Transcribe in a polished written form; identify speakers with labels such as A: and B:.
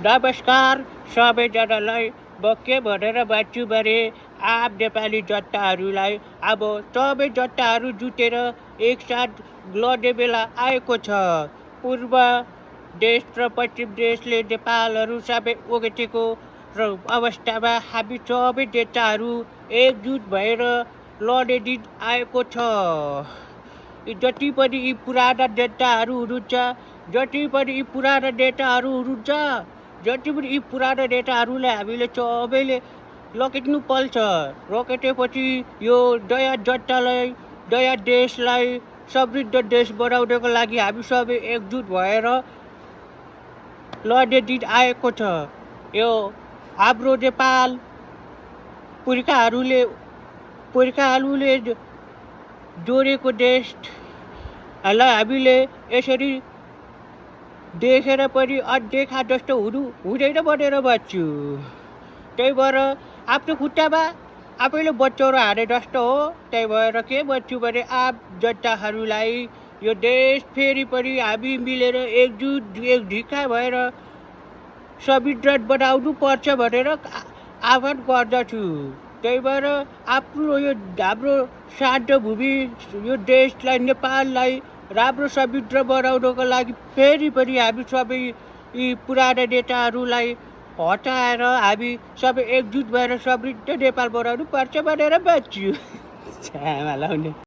A: नमस्कार सबैजनालाई। म के भनेर भन्छु भने आम नेपाली जनताहरूलाई अब सबै जनताहरू जुटेर एकसाथ लड्ने बेला आएको छ। पूर्व देश र पश्चिम देशले नेपालहरू सबै ओगटेको र अवस्थामा हामी सबै नेताहरू एकजुट भएर लड्ने दिन आएको छ। जति पनि यी पुराना नेताहरू हुनुहुन्छ, जति पनि यी पुराना नेताहरूलाई हामीले सबैले लकेट्नु पर्छ। लकेटेपछि यो नयाँ जनतालाई, नयाँ देशलाई समृद्ध देश बनाउनको लागि हामी सबै एकजुट भएर लड्ने दिन आएको छ। यो हाम्रो नेपाल पुर्खाहरूले जोडेको देशलाई हामीले यसरी देखेर पनि अनदेखा जस्तो हुँदैन भनेर भन्छु। त्यही भएर आफ्नो खुट्टामा आफैले बचाउन हाने जस्तो हो। त्यही भएर के भन्छु भने आम जनताहरूलाई यो देश फेरि पनि हामी मिलेर एक ढिक्का भएर समृद्ध बनाउनु पर्छ भनेर आह्वान गर्दछु। त्यही भएर आफ्नो यो हाम्रो शान्त भूमि, यो देशलाई, नेपाललाई राम्रो समृद्ध बनाउनको लागि फेरि पनि हामी सबै यी पुराना नेताहरूलाई हटाएर हामी सबै एकजुट भएर समृद्ध नेपाल बनाउनु पर्छ भनेर भन्छु।